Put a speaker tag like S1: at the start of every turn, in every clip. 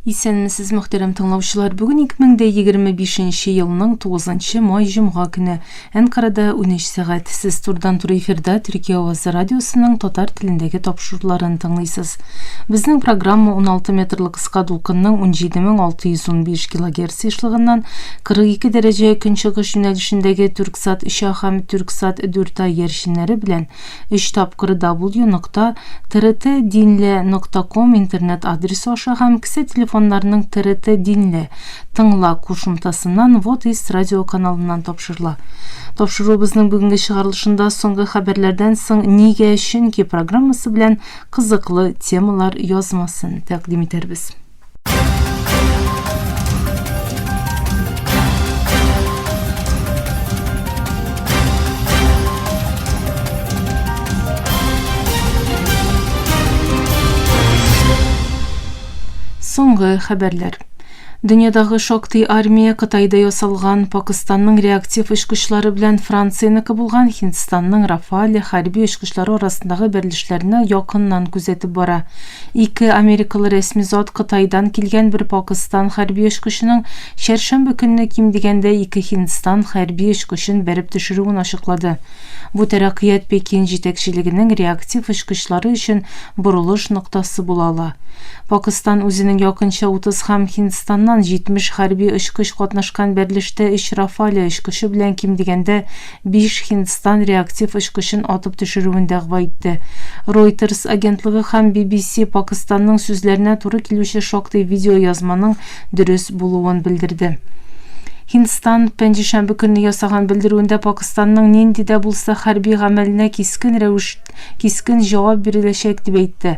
S1: Исәнмесез, мөхтәрәм тыңлаучылар. Бүген 2025 елның 9 май җомга көне. Әнкарада 13 сәгать. Сез турыдан-туры эфирда Төркия авазы радиосының татар телендәге тапшыруларын тыңлыйсыз. Безнең программа 16 метрлы кыска дулкынның 17615 килогерц ешлыгыннан 42 дәрәҗә көнчыгыш юнәлешендәге Түрксат 3А һәм Түрксат 4А иярченнәре белән Өч тапкыр W нокта TRT Dinle нокта ком интернет адресы аша һәм кесә телефоннарының TRT Dinle, Тыңла, кушымтасыннан Вот Ист радио каналыннан тапшырыла. Тапшыруыбызның бүгенге чыгарылышында соңгы хәбәрләрдән соң Нигә чөнки программасы белән кызыклы темалар язмасын тәкъдим итәрбез. Соңгы хәбәрләр. Дөньядагы шактый армия Кытайда ясалган Пакыстанның реактив очкычлары белән Франциянеке булган Һиндстанның Рафале хәрби очкычлары арасындагы бәрелешләрне якыннан күзәтеп бара. Ике америкалы рәсми зат Кытайдан килгән бер Пакыстан хәрби очкычының чәршәмбе көнне ким дигәндә ике Һиндстан хәрби очкычын бәреп төшерүен ачыклады. Бу тәрәккыять Пекин җитәкчелегенең реактив очкычлары өчен борылыш ноктасы була ала. Пакыстан үзенең якынча 30 һәм Һиндстаннан 70 хәрби очкыч катнашкан бәрелештә өч Рафале очкычы белән ким дигәндә Биш Һиндстан реактив очкычын атып төшерүен дәгъва итте. Reuters агентлыгы һәм BBC Пакыстанның сүзләренә туры килүче шактый видеоязманың дөрес булуын белдерде. Һиндстан пәнҗешәмбе көнне ясаган белдерүендә Пакыстанның нинди дә булса хәрби гамәленә кискен рәвеш кискен җавап биреләчәк дип әйтте.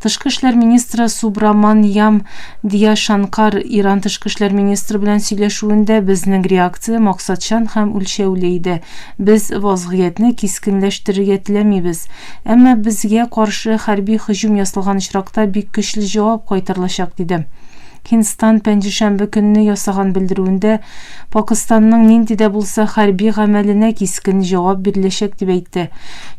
S1: Тышкы эшләр министры Субраманьям Дьяшанкар Иран тышкы эшләр министры белән сөйләшүендә безнең реакция максатчан һәм үлчәүле иде. Без вазгыятьне кискенләштерергә теләмибез. Әмма безгә каршы хәрби һөҗүм ясалган очракта бик көчле җавап кайтарылачак, диде. Һиндстан пәнҗешәмбе көнне ясаган белдерүендә Пакыстанның нинди дә булса хәрби гамәленә кискен җавап биреләчәк дип әйтте.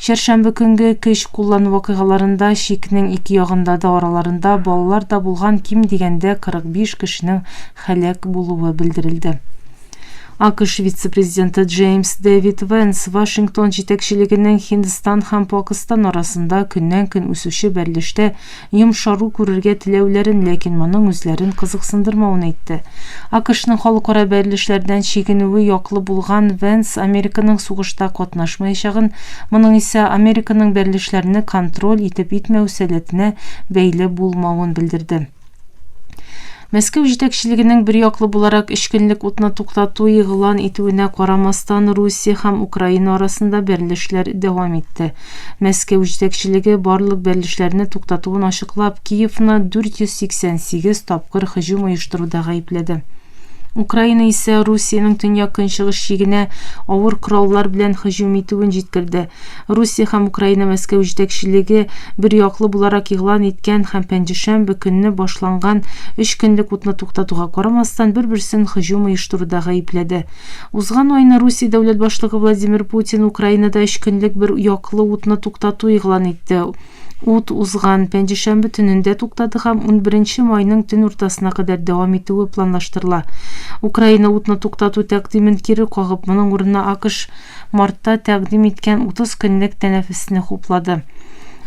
S1: Чәршәмбе көнге көч куллану вакыйгаларында чикнең ике ягында да араларында балалар да булган ким дигәндә 45 кешенең һәлак булуы белдерелде. АКШ вице-президенты Джеймс Дэвид Вэнс Вашингтон җитәкчелегенең Һиндстан һәм Пакыстан арасында көннән-көн үсүче бәрелештә йомшару күрергә теләүләрен, ләкин моның үзләрен кызыксындырмавын әйтте. АКШның халыкара бәрелешләрдән чигенүе яклы булган Вэнс Американың сугышта катнашмаячагын, моның исә Американың бәрелешләрне контроль итеп-итмәү сәләтенә бәйле булмавын белдерде. Мәскәү җитәкчелегенең берьяклы буларак өч көнлек утны туктату игълан итүенә карамастан, Русия һәм Украина арасында бәрелешләр дәвам итте. Мәскәү җитәкчелеге барлык бәрелешләрне туктатуын ачыклап, Киевны 488 тапкыр һөҗүм оештыруда гаепләде. Украина исә Русиянең төньяк-көнчыгыш чигенә авыр кораллар белән һөҗүм итүен җиткерде. Русия һәм Украина Мәскәү җитәкчелеге берьяклы буларак игълан иткән һәм пәнҗешәмбе көнне башланган өч көнлек утны туктатуга карамастан, бер-берсен һөҗүм оештыруда гаепләде. Узган айны Русия дәүләт башлыгы Владимир Путин Украинада өч көнлек бер яклы утны туктату игълан итте. Ут узган пәнҗешәмбе төнендә туктады һәм унберенче майның төн уртасына кадәр дәвам итүе планлаштырыла. Украина утны туктату тәкъдимен кире кагып, моның урынына АКШ мартта тәкъдим иткән 30 көнлек тәнәфесне хуплады.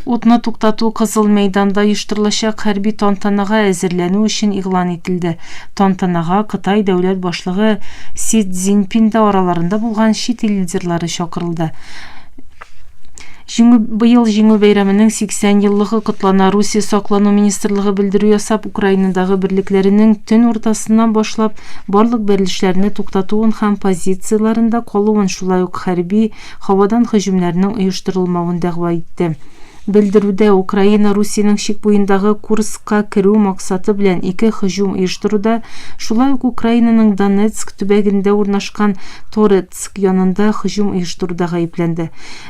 S1: Утны туктату Кызыл мәйданда оештырылачак хәрби тантанага әзерләнү өчен игълан ителде. Тантанага Кытай дәүләт башлыгы Си Цзиньпин да араларында булган чит ил лидерлары чакырылды. Җиңү быел Җиңү бәйрәменең 80 еллыгы котлана. Русия саклану министрлыгы белдерү ясап, Украинадагы берлекләренең төн уртасыннан башлап барлык бәрелешләрне туктатуын һәм позицияләрендә калуын, шулай ук хәрби һавадан һөҗүмнәрнең оештырылмавын дәгъва итте. Белдерүдә Украина Русиянең чик буендагы Курскка керү максаты белән ике һөҗүм оештыруда, шулай ук Украинаның Донецк төбәгендә урнашкан Торец Донецк янында һөҗүм оештыруда гаепләнде.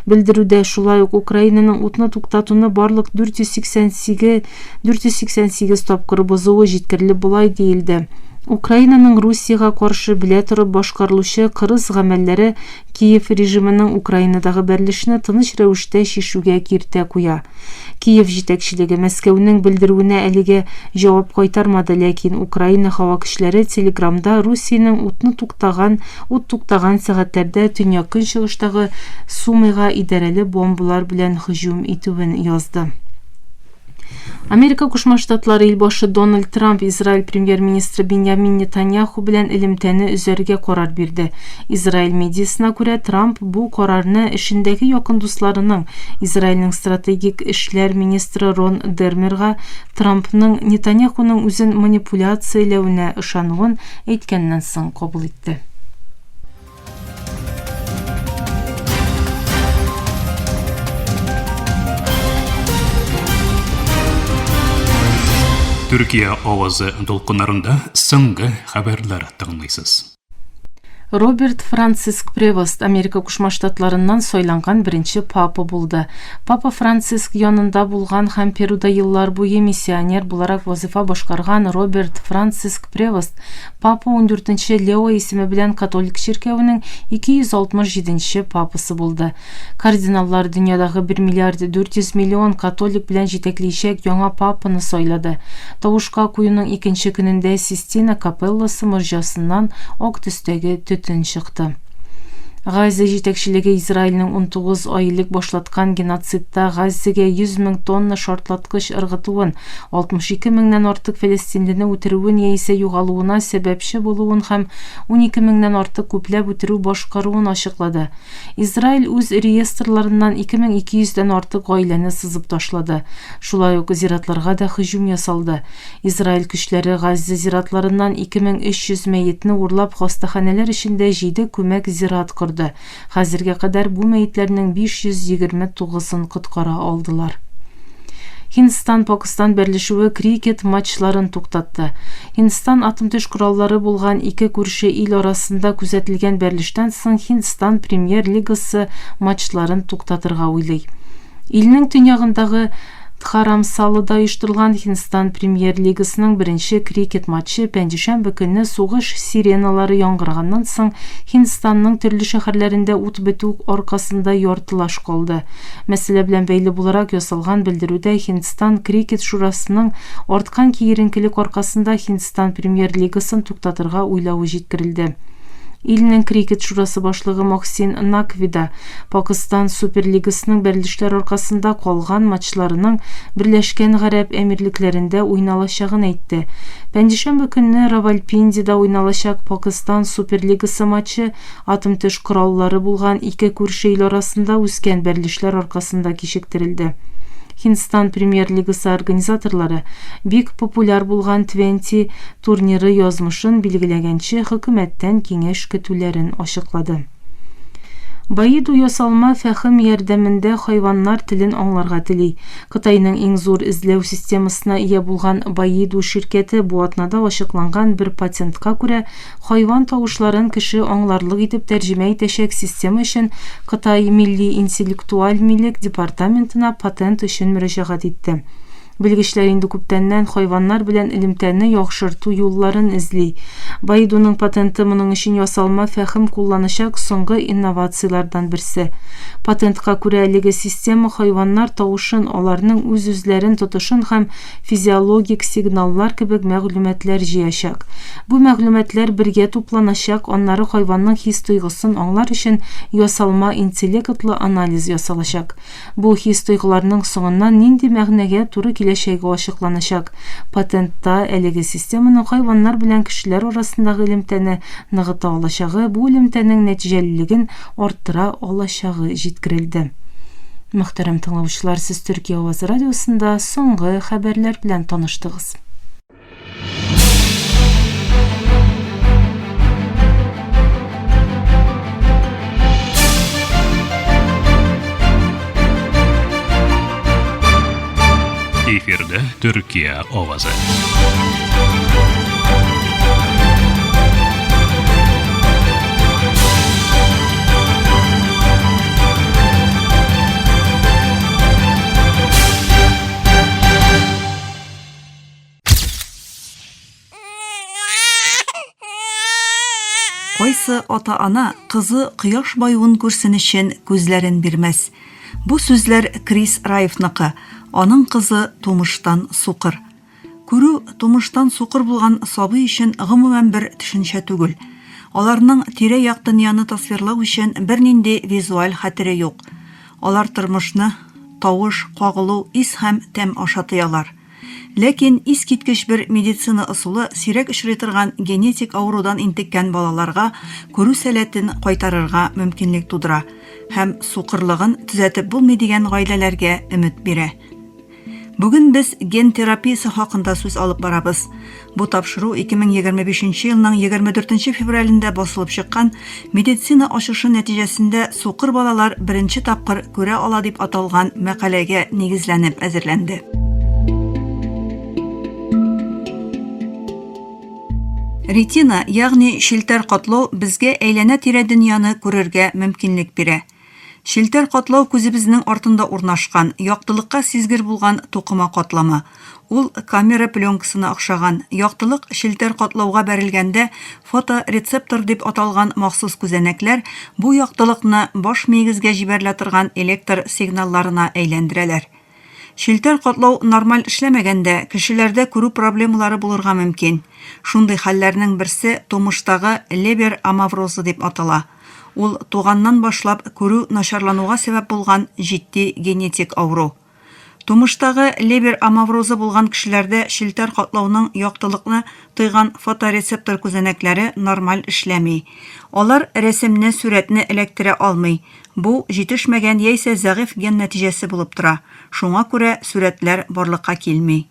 S1: Белдерүдә шулай ук Украинаның утны туктатуны барлык 488 488 тапкыр бозуы җиткерелеп болай диелде, Украинаның Русиягә каршы белә торып башкарылучы кырыс гамәлләре Киев режимының Украинадагы бәрелешне тыныч рәвештә чишүгә киртә куя. куя. Киев җитәкчелеге Мәскәүнең белдерүенә әлегә җавап кайтармады, ләкин Украина һава көчләре Телеграмда Русиянең утны туктаган ут туктаган сәгатьләрдә төньяк-көнчыгыштагы Сумыга идарәле бомбалар белән һөҗүм итүен язды. Америка Кушма Штатлары илбашы Дональд Трамп Израиль премьер-министры Беньямин Нетаньяху белән элемтәне өзәргә карар бирде. Израиль медиасына күрә, Трамп бу карарны эшендәге якын дусларының, Израильнең стратегик эшләр министры Рон Дермерга Трампның Нетаньяхуның үзен манипуляцияләвенә ышануын әйткәннән соң кабул итте.
S2: Төркия авазы дулкыннарында соңгы хәбәрләр тыңлыйсыз.
S1: Роберт Франциск Превост Америка Кушма Штатларыннан сайланган беренче папа булды. Папа Франциск янында булган һәм Перуда еллар буе миссионер буларак вазыйфа башкарган Роберт Франциск Превост Папа ундүртенче Лео исеме белән католик чиркәвенең 267 нче папасы булды. Кардиналлар дөньядагы 1 миллиард 400 миллион католик белән җитәклиячәк яңа папаны сайлады. Тавышка куюның икенче көнендә Систина капелласы морҗасыннан ак төстәге төтен чыкты. Газа җитәкчелеге Израильнең 19 ай элек башлаткан геноцидта Газзегә 100 мең тонна шартлаткыч ыргытуын, 62 меңнән артык фәләстинлене үтерүен яисә югалуына сәбәпче булуын һәм 12 меңнән артык күпләп үтерү башкаруын ачыклады. Израиль үз реестрларыннан 2200 дән артык гаиләне сызып ташлады. Шулай ук зиратларга да һөҗүм ясалды. Израиль көчләре Газзә зиратларыннан 2300 мәетне урлап хастаханәләр эчендә җиде күмәк зират корды. Хәзергә кадәр бу мәетләрнең 529-ын коткара алдылар. Һиндстан-Пакыстан бәрелешүе крикет матчларын туктатты. Һиндстан атом-төш кораллары булган ике күрше ил арасында күзәтелгән бәрелештән соң Һиндстан премьер-лигасы матчларын туктатырга уйлый. Илнең төньягындагы Дхарамсалада оештырылган Һиндстан премьер-лигасының беренче крикет матчы пәнҗешәмбе көнне сугыш сиреналары яңгыраганнан соң Һиндстанның төрле шәһәрләрендә ут бетү аркасында яртылаш калды. Мәсьәлә белән бәйле буларак ясалган белдерүдә Һиндстан крикет шурасының арткан киеренкелек аркасында Һиндстан премьер-лигасын туктатырга уйлавы җиткерелде. Илнең крикет шурасы башлыгы Мохсин Накви да Пакыстан Суперлигасының бәрелешләр аркасында калган матчларының Берләшкән Гарәп Әмирлекләрендә уйналачагын әйтте. Пәнҗешәмбе көнне Равальпиндида уйналачак Пакыстан Суперлигасы матчы атом-төш кораллары булган ике күрше ил арасында үскән бәрелешләр аркасында кичектерелде. Һиндстан Премьер-лигасы организаторлары бик популяр булган Твенти турниры язмышын билгеләгәнче хөкүмәттән киңәш көтүләрен ачыклады. Баиду ясалма фәһем ярдәмендә хайваннар телен аңларга тели. Кытайның иң зур эзләү системасына ия булган Баиду ширкәте бу атнада ачыкланган бер патентка күрә хайван тавышларын кеше аңларлык итеп тәрҗемә итәчәк система өчен Кытай милли интеллектуаль милек департаментына патент өчен мөрәҗәгать итте. Белгечләр инде күптәннән хайваннар белән элемтәне яхшырту юлларын эзли. Баидуның патенты моның өчен ясалма фәһем кулланачак соңгы инновацияләрдән берсе. Патентка күрә әлеге система хайваннар тавышын, аларның үз-үзләрен тотышын һәм физиологик сигналлар кебек мәгълүматлар җыячак. Бу мәгълүматлар бергә тупланачак, аннары хайванның хис-тойгысын аңлар өчен ясалма интеллектлы анализ ясалачак. Бу хис-тойгыларның соңыннан нинди мәгънәгә туры киләчәге ачыкланачак. Патентта әлеге системаның хайваннар белән кешеләр арасындагы элемтәне ныгыта алачагы, бу элемтәнең нәтиҗәлелеген арттыра алачагы җиткерелде. Мөхтәрәм тыңлаучылар, сез Төркия авазы радиосында соңгы хәбәрләр белән таныштыгыз.
S2: Эфирде Төркия овазы.
S3: Кайсы ата-ана кызы кояш баюын күрсен өчен күзләрен бирмәс? Бу сүзләр Крис Раевныкы, аның кызы тумыштан сукыр. Күрү, тумыштан сукыр булган сабый өчен гомумән бер төшенчә түгел. Аларның тирә-як дөньяны тасвирлау өчен бернинди визуаль хәтере юк. Алар тормышны тавыш, кагылу, ис һәм тәм аша тоялар. Ләкин искиткеч бер медицина ысулы сирәк очрый торган генетик авырудан интеккән балаларга күрү сәләтен кайтарырга мөмкинлек тудыра һәм сукырлыгын төзәтеп булмый дигән гаиләләргә өмет бирә. Бүген без ген терапиясе хакында сүз алып барабыз. Бу тапшыру 2025 елның 24 февралендә басылып чыккан Медицина ачышы нәтиҗәсендә сукыр балалар беренче тапкыр күрә ала дип аталган мәкаләгә нигезләнеп әзерләнде. Ретина, ягъни челтәр катлау безгә әйләнә-тирә дөньяны күрергә мөмкинлек бирә. Челтәр катлау күзебезнең артында урнашкан, яктылыкка сизгер булган тукыма катламы. Ул камера пленкасына охшаган. Яктылык челтәр катлауга бәрелгәндә фоторецептор дип аталган махсус күзәнәкләр бу яктылыкны баш миегезгә җибәрелә торган электр сигналларына әйләндерәләр. Челтәр катлау нормаль эшләмәгәндә, кешеләрдә күрү проблемалары булырга мөмкин. Шундый хәлләрнең берсе тумыштагы Лебер амаврозы дип атала. Ул туганнан башлап күрү начарлануга сәбәп булган җитди генетик авыру. Тумыштагы Лебер амаврозы булган кешеләрдә челтәр катлауның яктылыкны тойган фоторецептор күзәнәкләре нормаль эшләми. Алар рәсемне, сурәтне эләктерә алмый. Бу, җитешмәгән яисә зәгыйфь ген нәтиҗәсе булып тора, шуңа күрә сурәтләр барлыкка килми.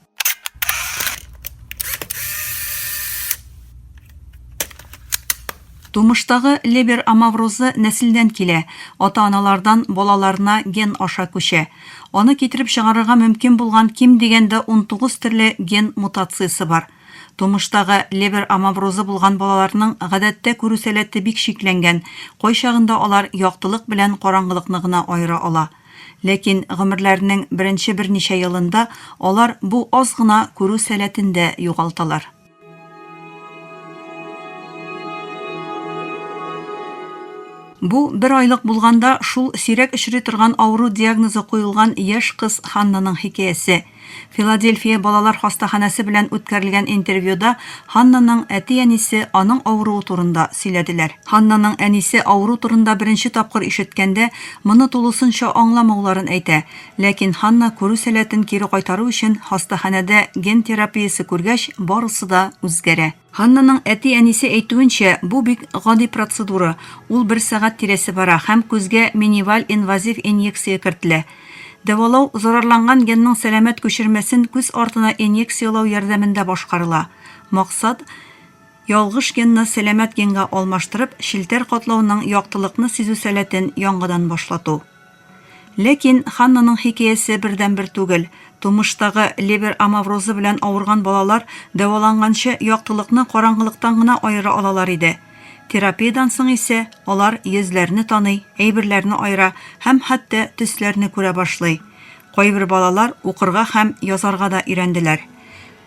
S3: Тумыштагы Лебер амаврозы нәселдән килә, ата-аналардан балаларына ген аша күчә. Аны китереп чыгарырга мөмкин булган ким дигәндә 19 төрле ген мутациясе бар. Тумыштагы Лебер амаврозы булган балаларның гадәттә күрү сәләте бик чикләнгән, кайчагында алар яктылык белән караңгылыкны гына аера ала. Ләкин гомерләренең беренче берничә елында алар бу аз гына күрү сәләтен дә югалталар. Бу, бер айлык булганда шул сирәк очрый торган авыру диагнозы куелган яшь кыз Ханнаның хикәясе. Филадельфия балалар хастаханәсе белән үткәрелгән интервьюда Ханнаның әти-әнисе аның авыруы турында сөйләделәр. Ханнаның әнисе авыру турында беренче тапкыр ишеткәндә, моны тулысынча аңламауларын әйтә. Ләкин Ханна күрү сәләтен кире кайтару өчен хастаханәдә ген терапиясе күргәч, барысы да үзгәрә. Ханнаның әти-әнисе әйтүенчә, бу бик гади процедура, ул бер сәгать тирәсе бара һәм күзгә миниваль инвазив инъекция кертелә. Дәвалау зарарланган генның сәламәт күчермәсен күз артына инъекцияләү ярдәмендә башкарыла. Максат, ялгыш генны сәламәт генга алмаштырып, челтәр катлауның яктылыкны сизү сәләтен яңадан башлату. Ләкин Ханнаның хикәясе бердәнбер түгел. Тумыштагы Лебер амаврозы белән авырган балалар дәваланганчы яктылыкны караңгылыктан гына аера алалар иде. Терапиядән соң исә алар йөзләрне таный, әйберләрне аера һәм хәтта төсләрне күрә башлый. Кайбер балалар укырга һәм язарга да өйрәнделәр.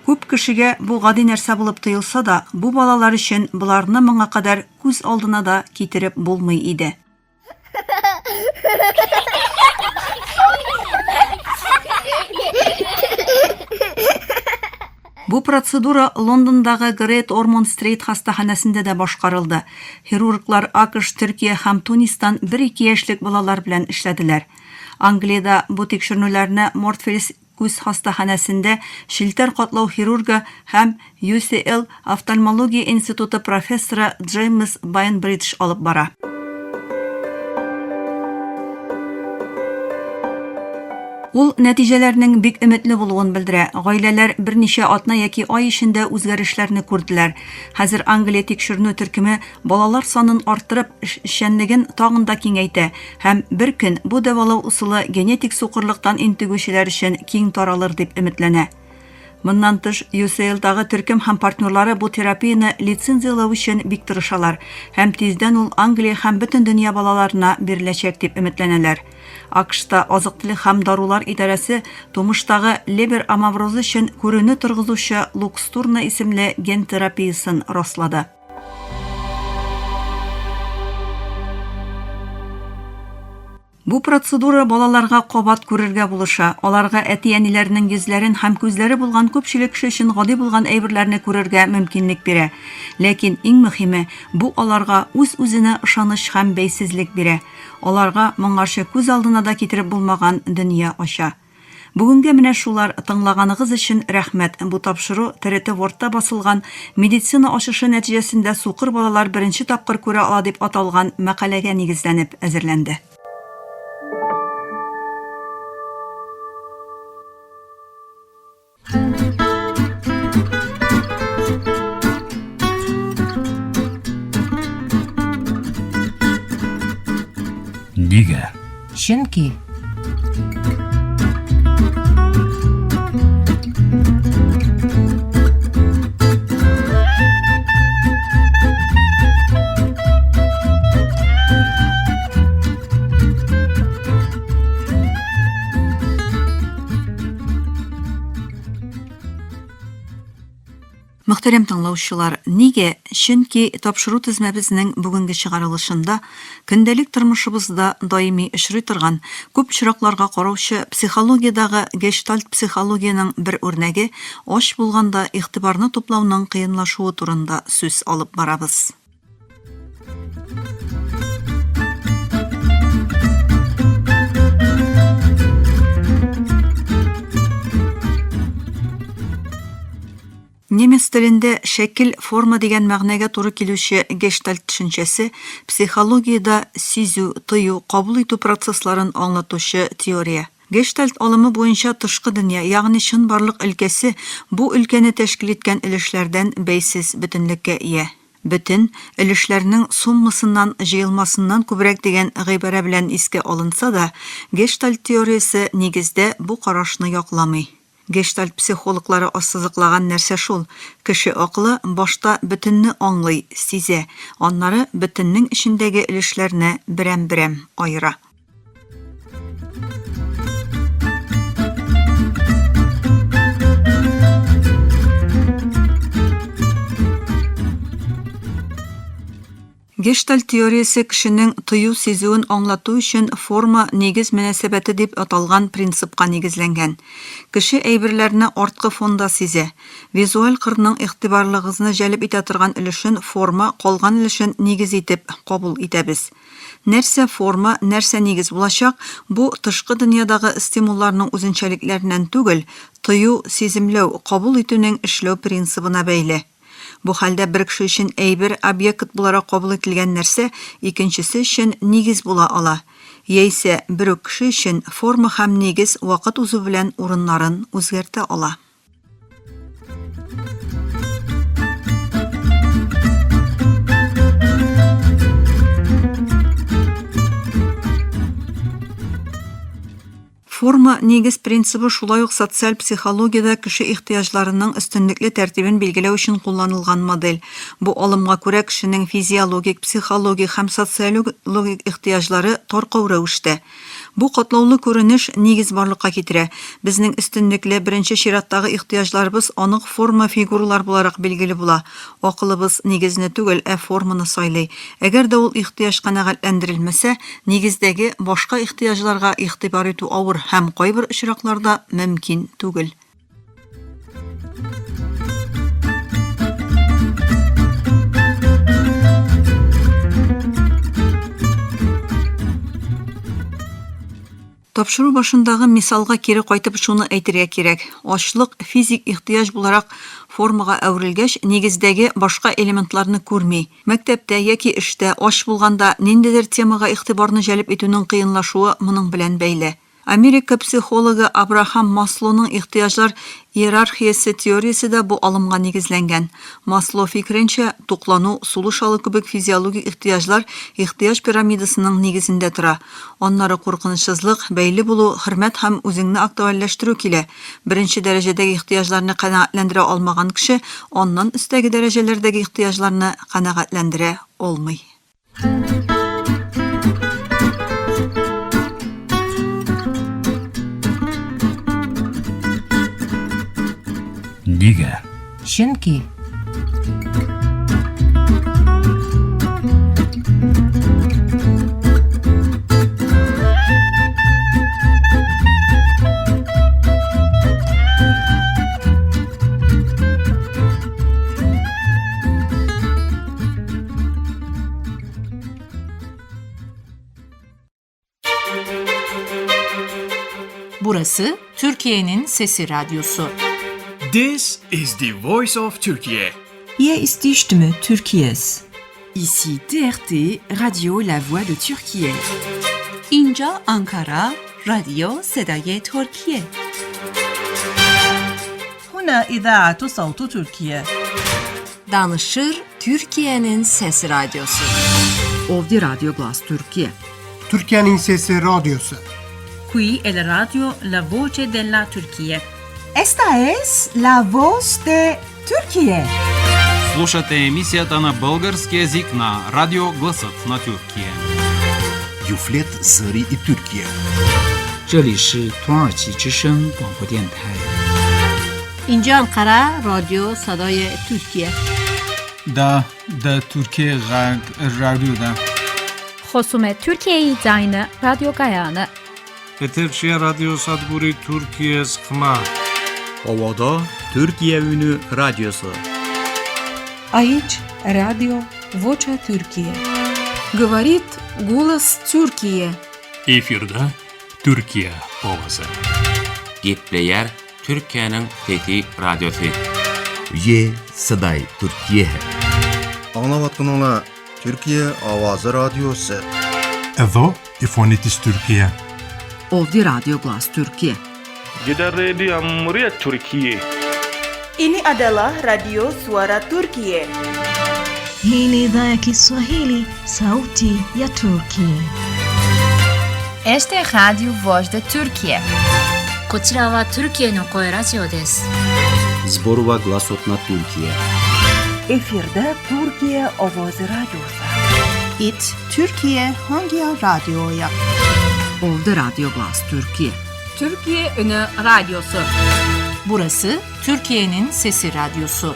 S3: Күп кешегә бу гади нәрсә булып тоелса да, бу балалар өчен боларны моңа кадәр күз алдына да китереп булмый иде. Бу процедура Лондондагы Грейт Ормонд Стрит хастаханәсендә дә башкарылды. Хирурглар АКШ, Төркия һәм Тунистан бер-ике яшьлек балалар белән эшләделәр. Англиядә бу тикшеренүләрне Мортфельс Күз хастаханәсендә челтәр катлау хирургы һәм UCL офтальмология институты профессоры Джеймс Байнбридж алып бара. Ул нәтиҗәләрнең бик өметле булуын белдерә. Гаиләләр берничә атна яки ай эчендә үзгәрешләрне күрделәр. Хәзер Англия тикшеренү төркеме балалар санын арттырып, эшчәнлеген тагын да киңәйтә һәм бер көн бу дәвалау ысулы генетик сукырлыктан интегүчеләр өчен киң таралыр дип өметләнә. Моннан тыш, UCL-дагы төркем һәм партнерлары бу терапияне лицензияләү өчен бик тырышалар һәм тиздән ул Англия һәм бөтен дөнья балаларына биреләчәк дип өметләнәләр. АКШта Азык-төлек һәм дарулар идарәсе тумыштагы Лебер амаврозы өчен күрүне торгызучы Лукстурна исемле ген терапиясен раслады. Бу процедура балаларга кабат күрергә булыша, аларга әти-әниләренең йөзләрен һәм күзләре булган күпчелек кеше өчен гади булган әйберләрне күрергә мөмкинлек бирә. Ләкин иң мөһиме, бу аларга үз-үзенә ышаныч һәм бәйсезлек бирә, аларга моңарчы күз алдына да китереп булмаган дөнья ача. Бүгенгә менә шулар, тыңлаганыгыз өчен рәхмәт. Бу тапшыру ТРТ Вордта басылган Медицина ачышы нәтиҗәсендә сукыр балалар беренче тапкыр күрә ала дип аталган мәкаләгә нигезләнеп әзерләнде.
S2: Нигә?
S1: Чөнки
S3: Мөхтәрәм тыңлаучылар, нигә? Чөнки тапшыру тезмәбезнең бүгенге чыгарылышында көндәлек тормышыбызда даими очрый торган, күп очракларга караучы психологиядагы гештальт психологиянең бер үрнәге, ач булганда игътибарны туплауның кыенлашуы турында сүз алып барабыз. Немец телендә шәкел, форма дигән мәгънәгә туры килүче гештальт төшенчәсе психологиядә сизү, тою, кабул итү процессларын аңлатучы теория. Гештальт алымы буенча тышкы дөнья, ягъни чынбарлык өлкәсе бу өлкәне тәшкил иткән өлешләрдән бәйсез бөтенлеккә ия. Бөтен, өлешләрнең суммасыннан, җыелмасыннан күбрәк дигән гыйбарә белән искә алынса да, гештальт теориясе, нигездә, бу карашны якламый. Гештальт психологлары ассызыклаган нәрсә шул, кеше акылы башта бөтенне аңлый, сизә, аннары бөтеннең эчендәге өлешләрне берәм-берәм аера. Гештальт теориясе кешенең тою-сизүен аңлату өчен форма-нигез мөнәсәбәте дип аталган принципка нигезләнгән. Кеше әйберләрне арткы фонда сизә. Визуаль кырның игътибарлыгызны җәлеп итә торган өлешен форма, калган өлешен нигез итеп кабул итәбез. Нәрсә форма, нәрсә нигез булачак, бу тышкы дөньядагы стимулларның үзенчәлекләреннән түгел, тою, сиземләү, кабул итүнең эшләү принцибына бәйле. Бу хәлдә бер кеше өчен әйбер, объект буларак кабул ителгән нәрсә икенчесе өчен нигез була ала. Яисә бер үк кеше өчен форма һәм нигез вакыт узу белән урыннарын үзгәртә ала. Форма нигез принцибы шулай ук социаль психологиядә кеше ихтыяҗларының өстенлекле тәртибен билгеләү өчен кулланылган модель. Бу алымга күрә кешенең физиологик, психологик һәм социологик ихтыяҗлары таркау рәвештә. Бу катлаулы күренеш нигез барлыкка китерә. Безнең өстенлекле, беренче чираттагы ихтыяҗларыбыз анык форма-фигуралар буларак билгеле була. Акылыбыз нигезне түгел, ә форманы сайлый. Әгәр дә ул ихтыяҗ канәгатьләндерелмәсә, нигездәге башка ихтыяҗларга игътибар итү авыр һәм кайбер очракларда мөмкин түгел. Тапшыру башындагы мисалга кире кайтып шуны әйтергә кирәк, ачлык физик ихтыяҗ буларак формага әверелгәч, нигездәге башка элементларны күрми. Мәктәптә яки эштә ач булганда ниндидер темага игътибарны җәлеп итүнең кыенлашуы моның белән бәйле. Америка психологы Абрахам Маслоның ихтыяҗлар иерархиясе теориясе дә бу алымга нигезләнгән. Масло фикеренчә, туклану, сулыш алу кебек физиологик ихтыяҗлар ихтыяҗ пирамидасының нигезендә тора. Аннары куркынычсызлык, бәйле булу, хөрмәт һәм үзеңне актуальләштерү килә. Беренче дәрәҗәдәге ихтыяҗларны канәгатьләндерә алмаган кеше аннан өстәге дәрәҗәләрдәге ихтыяҗларны канәгатьләндерә алмый.
S2: Нигә?
S1: Чөнки
S4: Burası Türkiye'nin Sesi Radyosu.
S5: This is the voice of Turkey.
S6: Hier ist die Stimme Türkiye's.
S7: Ici TRT, Radio La Voix de Türkiye.
S3: اینجا آنکارا رادیو صدای ترکیه.
S8: هنا إذاعة صوت تركيا.
S9: Danışır Türkiye'nin Sesi Radyosu.
S7: Ovdi Radyo Glas Türkiye.
S10: Türkiye'nin Sesi Radyosu.
S11: Qui è la radio La Voce della Turchia.
S12: Esta es la voz de Türkiye.
S13: Слушате емисията на български език на Радио Гласът на Тюркия.
S14: Юфлет Зъри и Türkiye.
S15: 这里是土耳其之声广播电台。
S16: اینجا انقره رادیو صدای ترکیه.
S17: دا د ترکیه غږ رادیو ده.
S18: خصوم ترکیه زاین رادیو گایانه.
S19: Eterşiye Radyo Sadguri Türkiye Sıkma.
S20: Ovada Türkiye Ünü Radyosu.
S21: Aici Radio Vocea Türkiye.
S1: Говорит голос Türkiye.
S2: Efirde Türkiye Owazy.
S22: Gepleýär Türkiýäniň Sesi Radiosy.
S14: Ye Sıday Türkiye.
S23: Аңлаватканыңла Türkiye Ovozi Radiosi.
S24: Εδώ η φωνή της Τουρκία.
S7: Ovdi Radyo Glas Türkiye.
S25: Gidan rediyon muryar Turkiye.
S26: Ini adalah Radio Suara Turkiye.
S27: Hii ni idhaa ya Kiswahili, sauti ya Turki.
S28: Esta é Rádio Voz da Turquia.
S29: こちらはトルキエの声ラジオです。
S20: Зборува гласот на Туркија.
S12: Efirde Türkiye Ovozi Radyosu.
S30: It Türkiye hangi radyoya?
S7: Ovdi Radyo Glas Türkiye.
S11: Türkiye Ünü Radyosu.
S4: Burası Türkiye'nin Sesi Radyosu.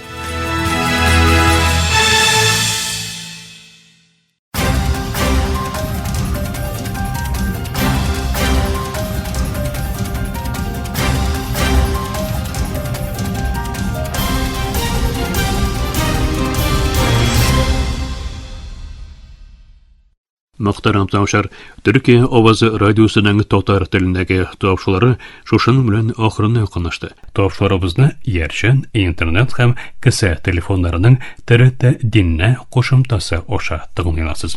S2: Мөхтәрәм тыңлаучылар, Төркия авазы радиосының татар телендәге тавышлары шушының белән ахырына якынлашты. Тавышларыбызны иярчен интернет һәм кесә телефоннарының TRT Dinle кушымтасы аша тыңлый аласыз.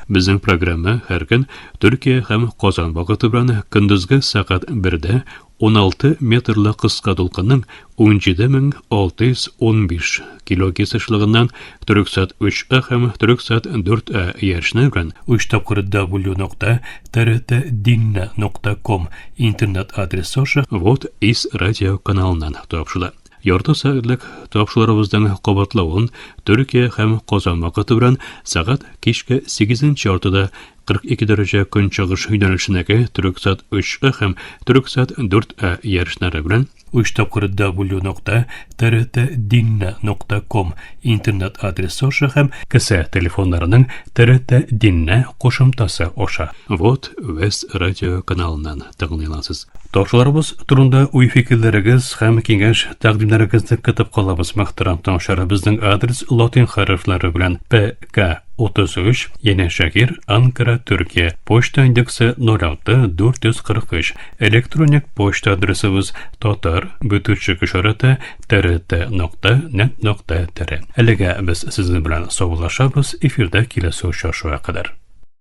S2: Безнең программа һәр көн Төркия һәм Казан вакыты белән көндезге сәгать 1дә 16 метрлы кыска дулкынның 17615 килогерц ешлыгыннан Төрексат 3А һәм Төрексат 4А иярчене белән 3 тапкыр w.trtdinne.com интернет адресы аша Вот из радио каналыннан тапшыла. Ярты сәгатьлек тапшыруларыбызның кабатлавын Төркия һәм Казан вакыты белән сәгать кичке 8 яртыда 42 дәрәҗә көнчыгыш юнәлешендәге Төрексат 3А һәм Төрексат 4А иярченнәре белән 3 тапкыр w.trtdinne.com интернет адресы аша һәм кесә телефоннарының TRT Dinle кушымтасы аша Вот Вест радио каналыннан тыңлый аласыз. Тапшыруларыбыз турында уй-фикерләрегез һәм киңәш тәкъдимнәрегезне көтеп калабыз. Мөхтәрәм тыңлаучылар, безнең адрес латин хәрефләре белән ПК 33 Yenişehir, Ankara, Türkiye. Poçta индексы 06 443. Elektronik poçta adresimiz tatar бүтүчек ишарәте trt.net.tr. Әлегә без сезнең белән саубуллашабыз. Эфирдә киләсе очрашуга кадәр.